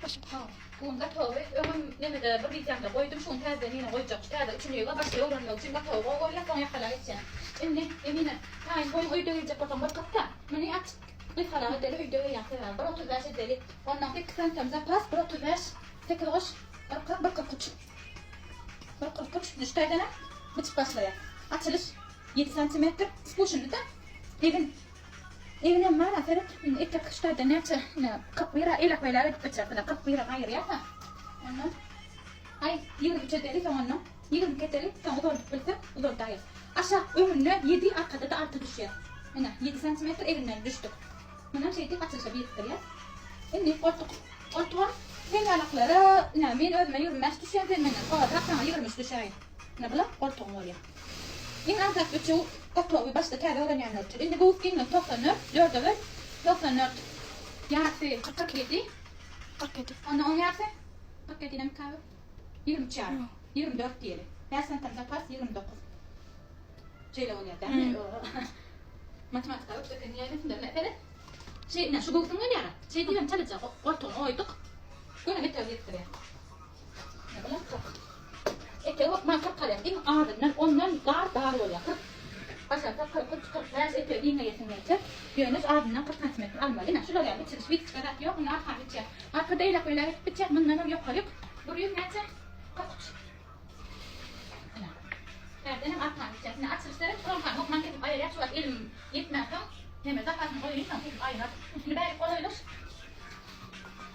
Bu gün gatowy öňem nemede bir wideomda goýdum şu gün täzeden ýene goýjak şu täze üçünlige başda öwrenmek üçin gatowy gowy bolýar soň ýakala geçýän. Indi Emine taýyn goýuň öýde geýjek bolsaň bir 40 da muny açyk gysgarak edeli öýde geýýän sebäbi bir 35 edeli ondan 8 santim zapas bir 35 8 goş bir 40 bir 43 bir 43 şu taýdanam biçip başlaýar. Açylyş 7 santimetr spuşundy da egin Eginem bar-a, seret, indi etek şu taýda näçe, ine, 41-ä eýläk-beýläk edip biçer, ine, 41-e gaýyrýas-a. Ondan, aý, 23 edeli, soň ondan 22 edeli, soň uzaldyp bilsek, uzaldaýys. Aşak öňünde ýedi, arkada-da alty düşýär. Ine, ýedi santimetr eginden düşdük. Munam şeýdip açylyşa birikdirýäs. Indi goltuk. Goltugam sen ýalaklara, ine, men özüme 25 düşýär, sen menden sorasak, saňa 23 düşäýin. Ine, bular goltugyň bolýar. Iň aňsat biçüw gotowy başda täze öwrenýänler üçin. Indi göwüs giňligi 94, dörde böl, 94. Ýarysy 47. 47. Onda oň ýarysy 47 inem ikä böl. 23 ýarym. 24 diýeli. 5 santim zapas 29. Şeýle bolýar dämi? Matematika ökde eken diýäýmesinler. Ine seret. Şeý, ine şu göwsüň gelýär. Şeý diýibem çalaja goltugyny oýduk. Göni etegini ýetdirýär. Bular 40. Etegi hökman 40 alýar. Iň azyndan ondan dar dar bolýar. 40. Başarsa 43, 45 etegi giňeýesiň gelse, ýöne şu azyndan 40 santimetr almaly. Ine, şular ýaly biçiliş witçka zat ýok. Indi arkany biçýär. Arkada eýläk-beýläk edip biçýär. Mundan hem ýokaryk. 100 näçe? 43. Ine. Bärden hem arkany biçýär. Ine, açylyş seret. Şuram hökman kesip aýyrýar. Şu wagt elim ýetmänsoň, hemme zapasyny goýaýyn, soň kesip aýyrar. Indi bärik golaýlaş.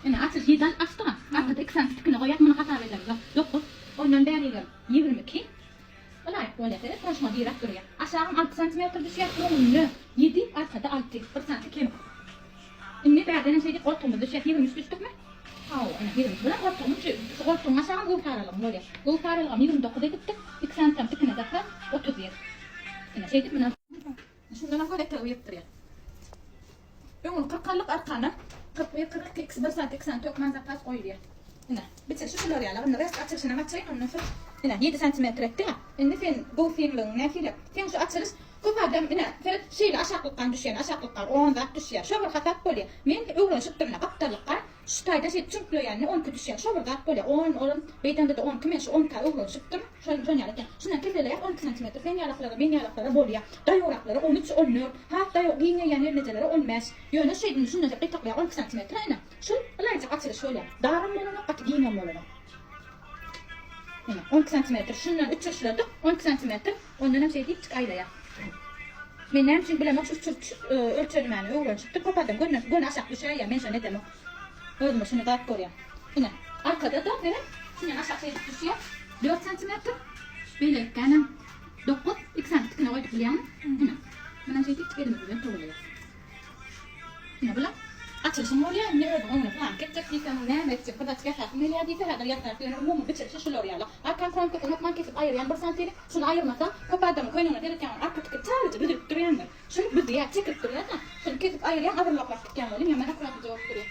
Ine, açylyş ýedi açdyk-a. Arkada iki sany tikini goýak, muny hasap edemzok. Dokuz, ondan bärigem 22. Ylaýyk bolýar, seret, goşma diräp durýar. Aşagam alty santimetr düşýär, öňünde ýedi, arkada alty, bir santi kem. Indi bärdenem şeýdip goltugymyz düşýär, 23 düşdükmi? Hawa, ine, 23. Bulam goltugymyz, şu, şu goltugyň aşagam göwüs aralygym bolýar. Göwüs aralygam 29 edipdik, iki santam tikine zapas, 31. Ine, şeýdip munam. Şundanam göz etegi birikdirýär. Öňüni 40 aldyk, arkany 41, 42, ikisi bir sant, iki sant hökman zapas goýulýar. Ine, biçilişi şular ýaly. Indi rest açylyşynam açaýyn, ondan soň ine 7 santimetr etdi-ä. Indi sen göwsüňligiň nähili? Seň şu açylyş köp adam ine seret şeýle aşaklykdan düşýän, aşaklykdan 10 zat düşýär. Şo bir hasap bolýar. Men öwrenişipdim ine gapdallykdan şu taýda şeýdip çüňkleýände 12 düşýär. Şo bir zat bolýar. 10, olam beýdende-de 12 men şu 12-ä öwrenişipdim. Şol şon ýaly eken. Şundan keseleýär 12 santimetr. Sen ýalaklara, men ýalaklara bolýar. Daýawraklara 13, 14, has daýaw giňeýän gelnejelere 15. Ýöne şeýdin şundan şeýle gytaklaýar 12 santimetre ine. Şul ylaýjak açylyş bolýar. Daram bolanok, gaty giňem bolanok. Ine 12 santimetr. Şundan üç burçladyk 12 santimetr. Ondan hem şeýdip çyk aýlaýar. Men näme üçin bilemok şu üç burç ölçelmäni öwrenişipdim. Köp adam göni göni aşak düşäýýär. Men şony edemok. Özüme şuny zat görýän. Ine arkada-da seret şundan aşak şeýdip düşýär. 4 santimetr. Beýlekkänem 9, 2 sany tikine goýduk bilýäňmi? Ine. Munam şeýdip tik elimiz bilen towlaýas. Ine bular açylyşyň bolýar. Indi özüň öňüne plan kesjek diýseň, näme etjek, bir zat ýasasyň gelýär diýse, häzir ýasarys. Ýöne umumy biçilişi şular ýaly. Arkan kromkasyny hökman kesip aýyrýan bir santili. Şuny aýyrmasaň, köp adamyň köýnegine seretýäň, arka tikip çalaja büzülip durýandyr. Şuny büzýär, çekilip durýar-da. Şuny kesip aýyrýaň, azyrlaklap tikýäň welin, ýaman akkuratlyja bolup durýar.